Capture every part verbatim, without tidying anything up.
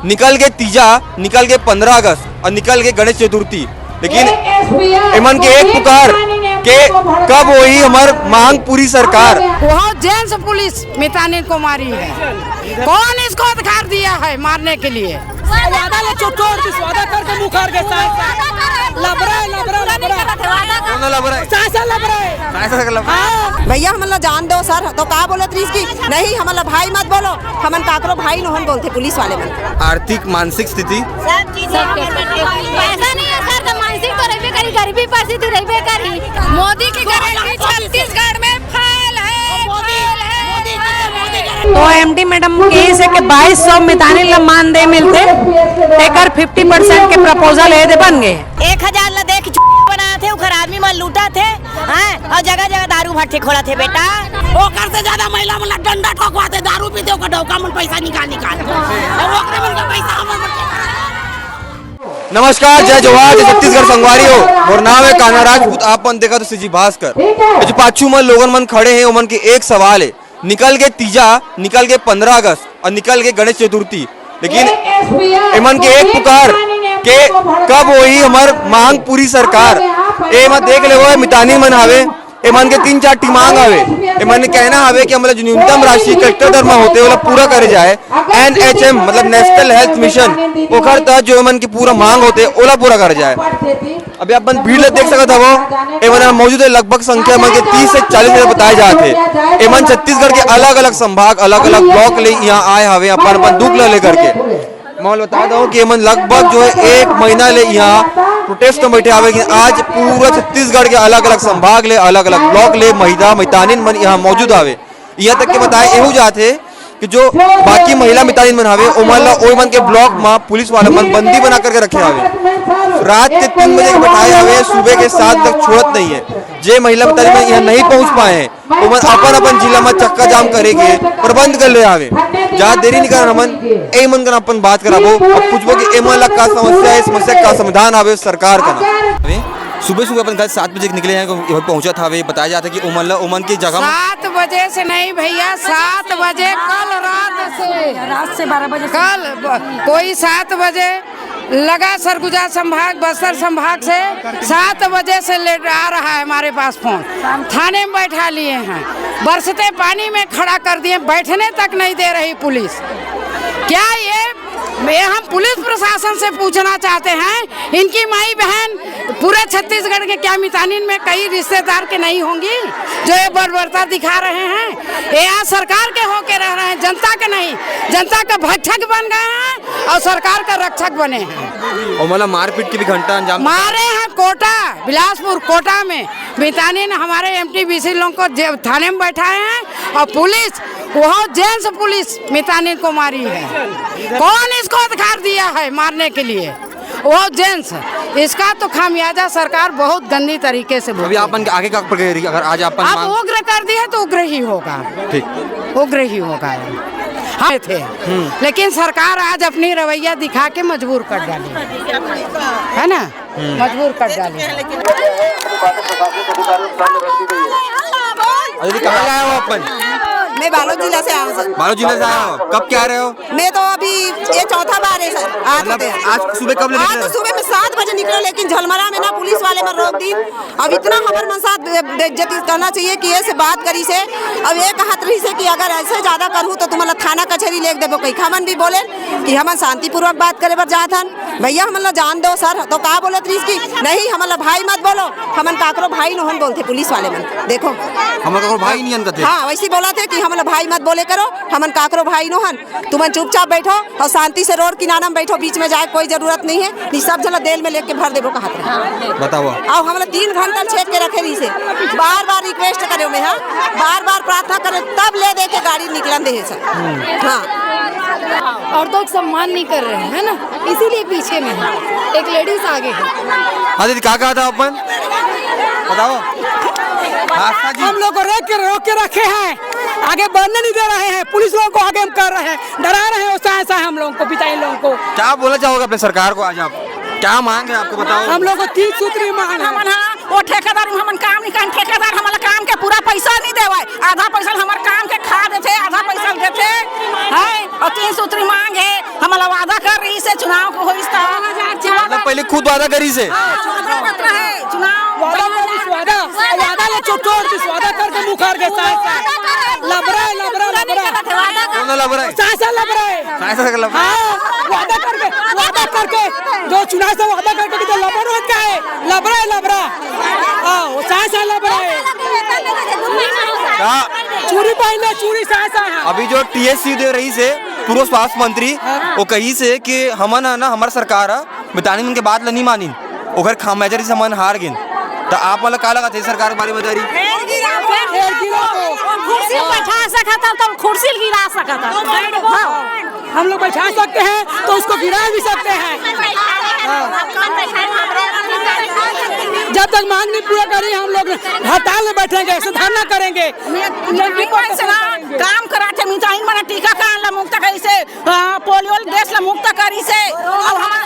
निकल के तीजा, निकल के पंद्रह अगस्त अउ निकल के गणेश चतुर्थी, लेकिन एमन के एक पुकार के कब होही हमर मांग पूरी सरकार। वो जेंट्स पुलिस मितानिन को मारी है, कौन इसको अधिकार दिया है मारने के लिए? वादा ले चोट तोड़ दिस, वादा करके मुखार के साथ। लबरा है, लबरा, लबरा। कौन लबरा है? सासा लबरा है। सासा का लबरा। हाँ। भैया, हमन ला जान दो सर, तो का बोलत रहिस कि नहीं, हमन ला भाई मत बोलो, हमन काकरो भाई नोहन बोलथे पुलिस वाले मन। आर्थिक, मानसिक स्थिति। सब चीज है। पैसा नहीं है सर, तो मानसिक तो रहिबे करी, गरीबी परिस्थिति रहिबे करी। मोदी की गारंटी छत्तीसगढ़ में फैल है, फैल है। तो एमडी मैडम कहिस हे कि बाईस सौ मितानिन ला मानदेय मिलथे, तेकर फिफ्टी परसेंट के प्रपोजल हे दे बन गे। एक हजार ला देख बनाथे, ओखर आदमी मन लूटथे, हैं, अउ जगह जगह दारू भट्टी खोलथे बेटा। ओकर से ज्यादा महिला मन ला डंडा ठोकवाथे, दारू पीथे, ओकर डौका मन पैसा निकाल निकाल। अउ ओकरे मन के पैसा हमर मन के नमस्कार, जय जोहार, जय छत्तीसगढ़ संगवारी हो। मोर नाम है कान्हा राजपूत, आप मन देखत हो सीजी भास्कर। ये जो पाछू मन लोगन मन खड़े हैं, ओमन के एक सवाल है, निकल के तीजा, निकल के पंद्रह अगस्त अउ निकल के गणेश चतुर्थी, लेकिन एमन के एक पुकार के कब होही हमर मांग पूरी सरकार। एमा देख लेवो, मितानी मन हावे, एमन के तीन चार ठी मांग हवे। एमन के कहना हवे कि हमला जो न्यूनतम राशि कलेक्टर दर म होथे, ओला पूरा करे जाए। एनएचएम, मतलब नेशनल हेल्थ मिशन, ओकर तहत जो एमन के पूरा मांग होथे, ओला पूरा करे जाए। अभी अपन भीड़ ल देख सकत हवो, एमन ह मौजूद हे, लगभग संख्या एमन के तीस से चालीस हजार बताए जात हे। एमन छत्तीसगढ़ के अलग-अलग संभाग, अलग-अलग ब्लॉक ले इहाँ आए हवे, अपन-अपन दुख ल लेकर के। मैं बता दूं कि एमन लगभग जो है एक महीना ले यहाँ प्रोटेस्ट में बैठे हवे, लेकिन आज पूरा छत्तीसगढ़ के अलग-अलग संभाग ले, अलग-अलग ब्लॉक ले महिला मितानिन मन यहाँ मौजूद हवे। यहाँ तक के बताए एहू जात हे कि जो बाकी महिला मितानिन मन हवे, ओमन ला ओमन के ब्लॉक में पुलिस वाला मन बंदी बना करके रखे हवे। रात के तीन बजे के बैठाए हवे, सुबह के सात तक छोड़त नहीं है। जे महिला मितानिन मन यहाँ नहीं पहुँच पाए हैं, ओमन अपन-अपन जिला म चक्का जाम करे के प्रबंध कर ले हावे। ज्यादा देरी नइ करन, हमन एमन करा अपन बात कराबो। अब पूछबो कि एमन ला का समस्या हे, समस्या का समाधान आवे सरकार करा। सुबह-सुबह अपन घर सात बजे के निकले हे, यहाँ पहुँचत हावे, बताया जात हे कि ओमन ला, ओमन के जगह म सात बजे से नहीं भैया, सात बजे कल रात से। रात से बारह बजे से। कल ब-, कोई सात बजे लगा सरगुजा संभाग, बस्तर संभाग से सात बजे से लेट आ रहा है हमारे पास फोन। थाने में बैठा लिए हैं, बरसते पानी में खड़ा कर दिए, बैठने तक नहीं दे रही पुलिस। क्या ये, ये हम पुलिस प्रशासन से पूछना चाहते हैं, इनकी माई बहन पूरे छत्तीसगढ़ के क्या मितानिन में कई रिश्तेदार के नहीं होंगी जो ये बर्बरता दिखा रहे हैं? ये आज सरकार के होके रह रहे हैं, जनता के नहीं। जनता का भक्षक बन गए हैं और सरकार का रक्षक बने हैं। और मतलब मारपीट की भी घंटा अंजाम मारे हैं कोटा, बिलासपुर कोटा में मितानिन हमारे एमटीबीसी लोगों को जे-, थाने में बैठाए हैं और पुलिस, वो जेंट्स पुलिस मितानिन को मारी है। कौन इसको अधिकार दिया है मारने के लिए? वो जेंट्स, इसका तो खामियाजा सरकार बहुत गंदी तरीके से अभी भुगतेगी। अपन आगे का प्रक्रिया रही, अगर आज अपन अब मांग उग्र कर दिए तो उग्र ही होगा। ठीक। उग्र ही होगा। हम थे, लेकिन सरकार आज अपनी रवैया दिखा के मजबूर कर डाली, है ना? मजबूर कर डाली। अरे, कहाँ से आए हो अपन? मैं बालोद जिला से आया हूँ सर। बालोद जिला से आए हो, कब के आ रहे हो? मैं तो अभी ये चौथा बार है सर, आ तो मतलब, गया। आज सुबह कब ले आज निकले? तो सुबह में सात बजे निकलो, लेकिन झलमरा में ना पुलिस वाले में रोक दी। अब इतना हमर मन साथ बे-, बेइज्जती करना चाहिए कि ये से बात करी से, अब ये कहत रही से कि अगर ऐसे ज्यादा करूँ तो तुम्हारा थाना कचहरी ले देबो कहीं। हमन भी बोले कि हमन शांतिपूर्वक बात करे बर जात हन, भैया हमन ला जान दो सर, तो का बोलत रहिस कि नहीं, हमन ला भाई मत बोलो, हमन काकरो भाई नोहन बोलथे पुलिस वाले मन। देखो, हमन काकरो भाई नियन कथे। हाँ, वैसे बोलत हे कि हमन ला भाई मत बोले करो, हमन काकरो भाई नोहन, तुमन चुपचाप बैठो और शांति से रोड किनारा में बैठो, बीच में जाए कोई जरूरत नहीं है, नहीं सब झन ला जेल में लेके भर देबो कहत रहे। बताओ। और हमला तीन घंटा छेक के रखे रहिस हे, बार बार रिक्वेस्ट करे मैं, हाँ, बार बार प्रार्थना करे, तब ले दे के गाड़ी निकलन दे हे सर। हाँ। औरतों का सम्मान नहीं कर रहे हैं, है ना, इसीलिए पीछे में है, एक लेडीज आगे है। हाँ दीदी, क्या कहा था अपन? बताओ। हाँ, हाँ जी। हम लोग को रोक के, रोक के रखे हैं, आगे बढ़ने नहीं दे रहे हैं, पुलिस लोगों को आगे हम कर रहे हैं, डरा रहे हैं, ऐसा, ऐसा है हम लोगों को, पिता इन लोगों को। क्या बोलना चाहोगे अपने सरकार को आज आप? क्या मांग है आपको, बताओ। हम लोग को तीन सूत्री मांग है। हमन हा, वो ठेकेदार में हमन काम नहीं करन, ठेकेदार हमला काम के पूरा पैसा नहीं देवे, आधा पैसा हमर काम के खा देथे, आधा पैसा देथे, हैं? और तीन सूत्री मांग है, हमला वादा कर चुनाव को होइस त मतलब पहले खुद वादा करिस हे। हाँ, वादा करत रहे, चुनाव वादा करिस, वादा, वादा ले चोट, चोट दिस, वादा करके मुखर गे, साय, साय। लबरा हे, लबरा, लबरा। कौन लबरा हे? साय, साय लबरा हे। साय, साय लबरा। हाँ, वादा करके, वादा करके, जो चुनाव से वादा करके किधर लबर होत का हे? लबरा हे, लबरा। हाँ, वो साय, साय लबरा हे। का? चूड़ी पहन ले, चूड़ी साय, साय, हाँ। अभी जो टीएस सिंहदेव रहिस हे, पूर्व स्वास्थ्य मंत्री, हाँ। वो कहिस हे कि हमन ह ना, हमर सरकार ह मितानी मन के बात ल नहीं मानिन, ओकर खामियाजा से हमन हार गेन। त आप मन ल का लगत हे सरकार के बारे में जारी? फेर गिरा, फेर गिरा। कुर्सी बैठा सकत ह, त कुर्सी गिरा सकत ह। हाँ, हम लोग बैठा सकते हैं तो उसको गिरा भी सकते हैं। हाँ। जब तक मांग नहीं पूरा करी, हम लोग हड़ताल में बैठेंगे, ऐसे धरना करेंगे। काम कराथे, मिताइन मन टीकाकरण ला मुक्त करिस हे, हाँ, पोलियो देश ला मुक्त करिस हे, अउ हमर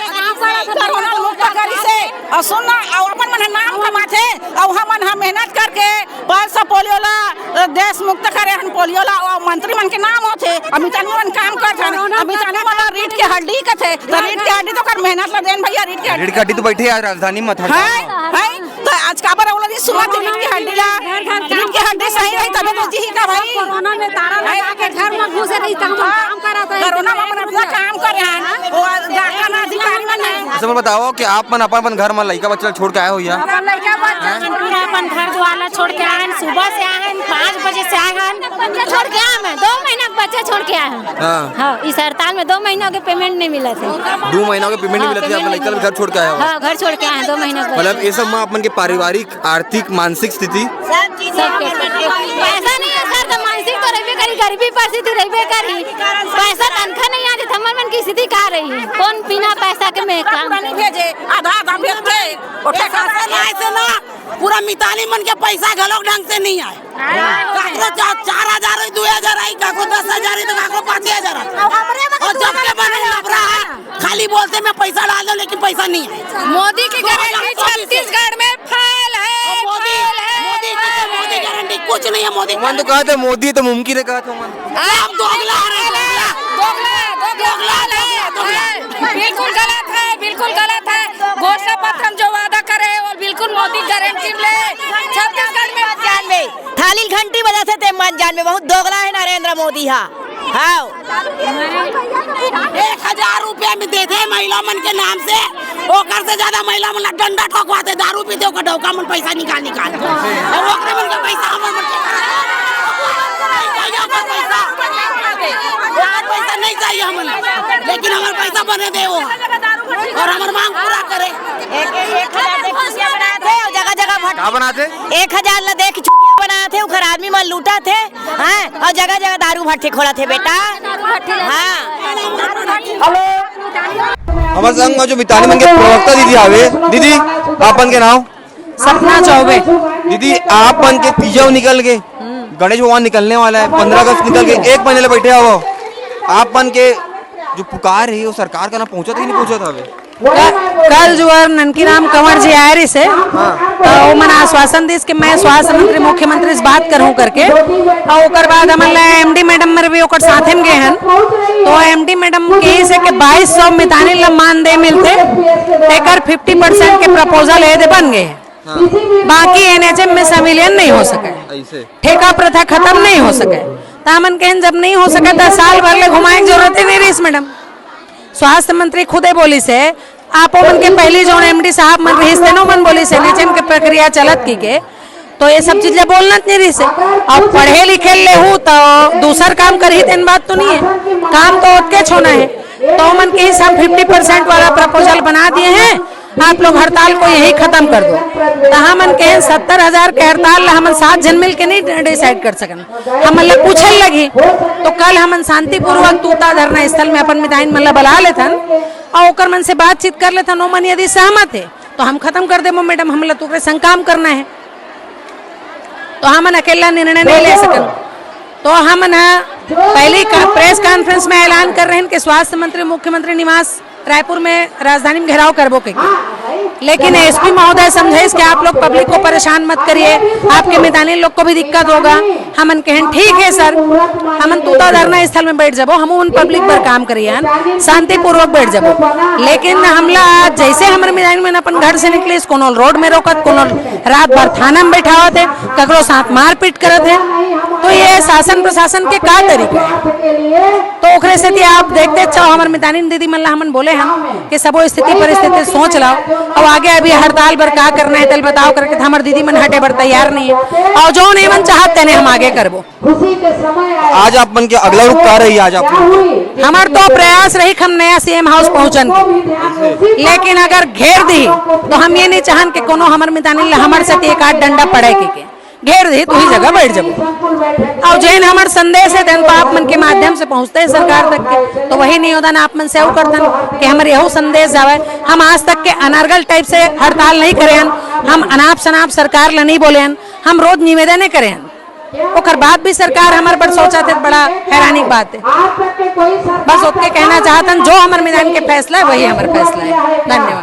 कोरोना मुक्त करिस हे। अउ सुन ना, अउ अपन मन ह नाम कमाथे, अउ हमन ह मेहनत करके पाँच सौ पोलियो ला, अ, देश मुक्त करे हन पोलियो ला, अउ मंत्री मन के नाम होथे, अउ मितानी मन काम करथन, अउ मितानी मन ला रीढ़ के हड्डी कथे, त रीढ़ के हड्डी तो कर मेहनत ला देन भैया, रीढ़ के हड्डी। रीढ़ के हड्डी तो बैठे आज राजधानी में, है, है। त आज काबर ओला दी सुरुवात रीढ़ के हड्डी ला? रीढ़ के हड्डी सही रही तबे तो जी का भाई। कोरोना में ताला लगा के घर में घुसे रही, काम, हाँ। काम करत रही। कोरोना में अपन अपना काम करे हन। वो डॉक्टर ना अधिकारी मन है। अच्छा, मन बताओ कि आप मन अपन, अपन घर में लइका बच्चा छोड़ के आए हो या? अपन लइका बच्चा छोड़ के, अपन घर दुआर ला छोड़ के आए हन। सुबह से आए हन, पाँच बजे से आए हन। बच्चा छोड़ के आए हन, दो महीना के बच्चा छोड़ के आए हन। हाँ। हाँ, इस हड़ताल में दो महीना के पेमेंट नहीं मिला था। दो महीना के पेमेंट नहीं हाँ, मिला था, पेमेंट अपन लइका नहीं घर छोड़ के आए हो? हाँ, घर छोड़ के आए हैं, दो महीना के मतलब बच्चा। ये सब में अपन के पारिवारिक, आर्थिक, मानसिक स्थिति? सब चीज सबके। पैसा नहीं है सर, तो मानसिक तो रहिबे करी, गरीबी परिस्थिति रहिबे करी। पैसा तनखा नहीं आथे, त हमर मन की स्थिति का रही? कौन बिना पैसा के में काम पूरा नहीं करे? भेजे, आधा आधा भेजते। ओठे एक हफ्ता नहीं से ना, पूरा मितानी मन के पैसा घलोक ढंग से नहीं आए। काकरो चा-, चार हजार होई, दो हजार आई, काकरो दस हजार आई, तो काकरो पाँच हजार आई। अब हमरे में और जब के बने लफड़ा है, खाली बोलते मैं पैसा डाल दो, लेकिन पैसा नहीं है। मोदी की गारंटी छत्तीसगढ़ में फैल है, मोदी, फैल है, मोदी की तो, मोदी गारंटी कुछ नहीं है, मोदी मन तो कहा था, मोदी तो मुमकिन है कहा था मन। आप दोगला हो रहे हो, दोगला। दोगला, दोगला, दोगला, दोगला। बिल्कुल गलत है, बिल्कुल गलत है। घोषणा पत्र हम जो वादा करे हैं, वो बिल्कुल मोदी गारंटी ले। छत्तीसगढ़ में जान में थाली घंटी बजाथे ते मन जान में, बहुत दोगला है नरेंद्र मोदी हा। हाँ। एक हजार रुपया में देथे महिला मन के नाम से, ओकर से ज्यादा महिला मन ला डंडा ठोकवाथे, दारू पीथे, ओकर डौका मन पैसा निकाल निकाल। और ओकरे मन के पैसा हमर मन के नहीं चाहिए, ओकर पैसा। ओकर पैसा नहीं चाहिए हमन, लेकिन हमर पैसा बने दे वो, और हमर मांग पूरा करे। एक, एक, एक हजार दे खुशियां बनाथे, और जगह जगह भट- का बनाथे? एक हजार ला दे के चुतिया बनाथे, ओखर आदमी मन लूटथे, हैं, और जगह जगह दारू भट्टी खोलथे बेटा। हाँ। हमर संग में जो मितानी मन के प्रवक्ता दीदी आवे, दीदी, आपन के नाम? सपना चौबे। दीदी, आप मन के तीजा निकल के, गणेश भगवान निकलने वाला है, पंद्रह अगस्त निकल के एक महीने ले बैठे हो, आप मन के जो पुकार है, वो सरकार कना पहुंचत है कि नहीं पहुंचत हवे? क-, कल जो है ननकी राम कंवर जी आए रहिस हे, हाँ। तो वो मन आश्वासन दिस कि मैं स्वास्थ्य मंत्री, मुख्यमंत्री से बात करूं करके, और ओकर बाद हमन ला एमडी मैडम मेर भी ओकर साथे में गए हन, तो एमडी मैडम कहिस हे कि बाईस सौ मितानिन ला मानदेय मिलथे, तेकर फिफ्टी परसेंट के प्रपोजल ए दे बन गए। हाँ। बाकी एनएचएम में संविलियन नहीं हो सके, ऐसे। ठेका प्रथा खत्म नहीं हो सके। त हमन कहेन, जब नहीं हो सके, त साल भर ले घुमाए के जरूरत ही नहीं रहिस, मैडम। स्वास्थ्य मंत्री खुदे बोलिस हे, आप मन के पहली जोन एमडी साहब मन रहिस, तेनो मन बोलिस हे, एनएचएम के प्रक्रिया चलत की के, तो ये सब चीज ले बोलना नहीं रहिस हे। अब पढ़े लिखे ले हूँ, तो दूसर काम करही, तेन बात तो नहीं है, काम तो ओतकेच होना है। तो मन कहिस, हम फिफ्टी परसेंट वाला प्रपोजल बना दिए हैं, आप लोग हड़ताल को यही खत्म कर दो। त हमन कहेन, सत्तर हजार के हड़ताल ला हमन सात झन मिल के नहीं डिसाइड कर सकन, हमन ला पूछे लगही। तो कल हमन शांतिपूर्वक तूता धरना स्थल में अपन मिताइन मन ला बला लेथन, और ओकर मन से बातचीत कर लेथन, ओ मन यदि सहमत है तो हम खत्म कर देबो मैडम, हमन ला तो ओकरे संग काम करना है। तो हमन अकेला निर्णय नहीं ले सकन। तो हमन ह पहली का-, प्रेस कॉन्फ्रेंस में ऐलान कर रहे हैं कि स्वास्थ्य मंत्री, मुख्यमंत्री निवास रायपुर में राजधानी में घेराव करबो कहिके। लेकिन एसपी महोदय समझाइस कि आप लोग पब्लिक को परेशान मत करिए, आपके मितानिन लोग को भी दिक्कत होगा। हमन कहेन, "ठीक है सर, हमन तूता धरना स्थल में बैठ जाबो, हम उन पब्लिक बर काम करिए हन, शांतिपूर्वक बैठ जाबो।" लेकिन हमला जैसे हमर मितानिन मन अपन घर से निकलिस, कोनो रोड में रोकत, कोनो रात भर थाना में बैठावत हे, ककरो साथ मारपीट करत हे। तो ये शासन प्रशासन के का तरीका है? तो ओकरे सेती आप देखते चाहो, हमर मितानिन दीदी मन ला हमन बोले हन कि सबो स्थिति परिस्थिति सोच लाओ, और आगे अभी हड़ताल बर का करना है तेल बताओ करके, तो हमर दीदी मन हटे बर तैयार नहीं है, और जौन एमन चाहत तेने हम आगे करबो। आज आप मन के अगला रुख का रही? आज आप मन हमर तो प्रयास रही कि हम नया सीएम हाउस पहुंचन के, लेकिन अगर घेर दी तो हम ये नहीं चाहन कि कोनो हमर मितानिन ला हमर सेती एक आध डंडा पड़े के, के घेर दी तो ही जगह बैठ जाबो। और जैन हमर संदेश है तेन तो आप मन के माध्यम से पहुंचते हैं सरकार तक के, तो वही निवेदन आप मन से अउ करथन कि हमर यहो संदेश जावे। हम आज तक के अनर्गल टाइप से हड़ताल नहीं करे हन, हम अनाप शनाप सरकार ला नहीं बोले हन, हम रोज निवेदन करे हन, ओकर बाद भी सरकार हमर पर सोचत हे, बड़ा हैरानी की बात है। बस ओतके कहना चाहत हन, जो हमर मितानिन के फैसला है वही हमर फैसला है। धन्यवाद।